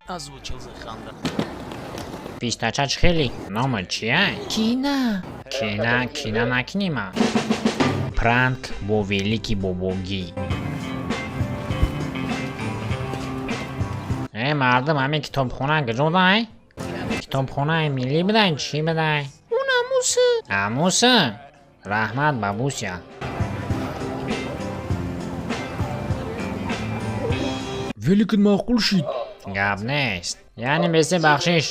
Озвучил Захандр. Пистачач хеле номат чия? Кина. Кина, кина накинима. Пранк бо велики бобогӣ. Э, мардум, ҳамин китобхона куҷо дай? Китобхонаи миллӣ бидай, чӣ бидай? Он амуса. Амуса? Раҳмат, бабуся. Великат маъқул шид. Гап нест. Яъне бесе бахшиш.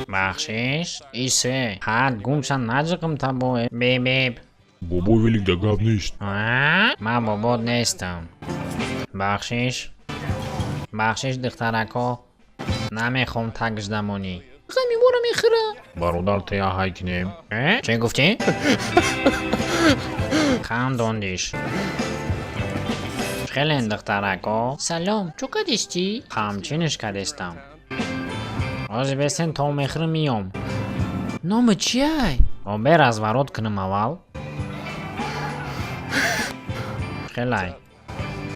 Бахшиш? Исе. Ҳад гумша наҷиқим табо. Бебеб. Бобо, велик да гап нест. А? Ман бобот нестам. Бахшиш. Бахшиш, духтарако. Намехом тагждамонӣ. Ғами моро мехӯра. Бародар, тая ҳай кинем. Э? Чӣ гуфтӣ? Хандондиш. Хелен, духтарако. Салом, чӯ кадистӣ? Ҳамчиниш кадистам. Ҳозир бесен то мехӯрм миём. Номат чиай? Обе разворот кунам аввал. Хелай.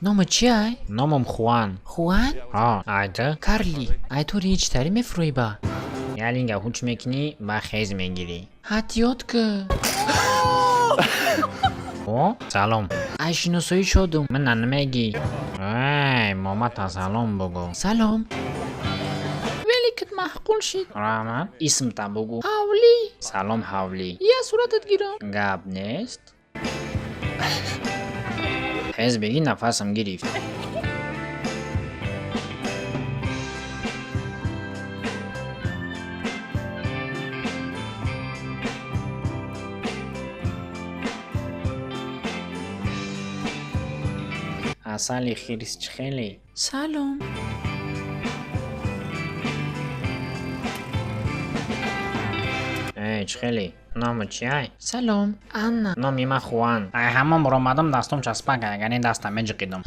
Номат чиай? Номам Хуан. Хуан? Ҳа, айта? Карли. Ай ту ҳеҷтарӣ мефурӯӣ ба? Ялинга ҳуч мекунӣ, ба хез мегирӣ. Ҳатиёт ки. О, салом. Ай шиносоӣ шодум. Мана намегӣ. Эй, момата салом бугӯ. Салом. Великат маъқул шид. Раҳмат. Исмта бугӯ. Ҳавлӣ. Салом, ҳавлӣ. Я суратат гирам. Гап нест. Хез бигӣ, нафасам гирифт. Асали хирс чӣ хеле? Салом. Э, чӣ хеле? Номат чиай? Салом, Анна. Номи ман Хуан. Ай ҳамон баромадам, дастом часпак, агари даста меҷиқидам.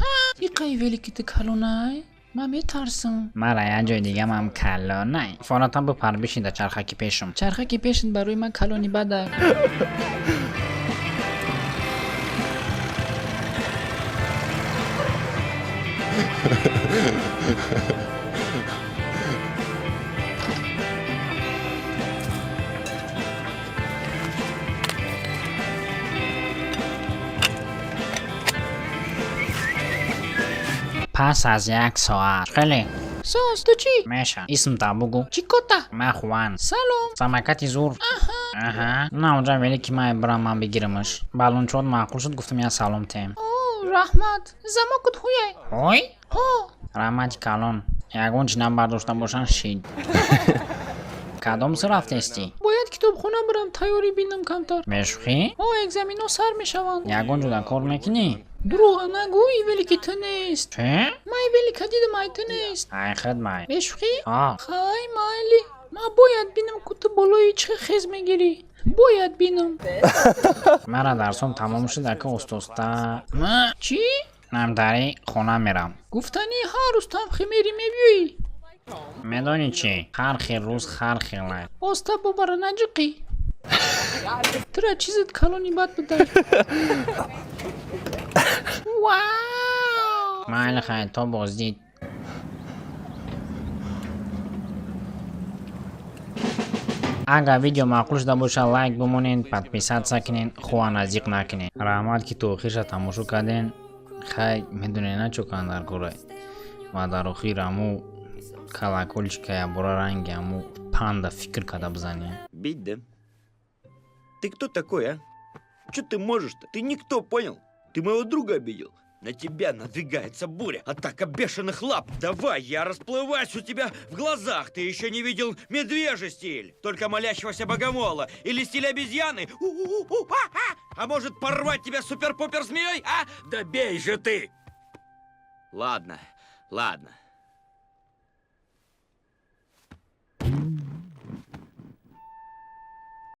Иқай великити калонай? Ман метарсам. Мара як ҷои дигамам калонай. Форатан бипар, бишин дар чархаки пешам. Чархаки пешин барои ман калони бадай. Пас аз як соат. Хеле. Соз, ту чӣ? Меша. Исмта бугӯ. Чикота. Ман Хуан. Салом. Самокати зур. Аҳа. На, онҷа велики ман бирам, ман бигирамаш. Балончот маъқул шуд, гуфтам я салом тем. О, раҳмат. Замокут ҳуяй. Ҳой? Ҳо. Раҳмати калон. Ягон чи набардошта бошанд, шид. Кадом су рафтестӣ? Бояд китобхона бирам, тайёрӣ бинам камтар. Мешӯхӣ? Ҳо, экзаминҳо сар мешаванд. Ягон ҷода кор мекунӣ? Дурӯға нагӯ, и велики ту нест. Чӣ? Ман и велика дидам, ай ту нест. Ай хидмай. Бешӯхӣ? Ҳа. Хай, майли. Ман бояд бинам, ку ту болои чӣ хез мегирӣ. Бояд бинам. Мара дарсом тамом шуд, ака, остоста. Чӣ? Намдари хона мерам. Гуфтанӣ ҳар рӯз тамхи мерӣ, мебиёӣ. Медонӣ чӣ? Ҳар хел рӯз ҳар хелай. Оста бубара, наҷиқӣ. Тура чизат калони бад будай. Вау! Майли, хай, то боздид. Агар видео маъқул шуда боша, лайк бимонед, подписаться кунед, хуана зиқ накунед. Раҳмат, ки то охирша тамошо карден. Хай, медонед на чо кан дар кора. Ва дар охир аму колокольчика ябора ранги аму панда фикр карда бизанед. Бить, да? Ты кто такой, а? Че ты можешь-то? Ты никто, понял? Ты моего друга обидел. На тебя надвигается буря, атака бешеных лап. Давай, я расплываюсь у тебя в глазах. Ты еще не видел медвежий стиль, только молящегося богомола. Или стиль обезьяны. У-у-у, а, а! А может, порвать тебя супер-пупер змеей, а? Да бей же ты! Ладно, ладно.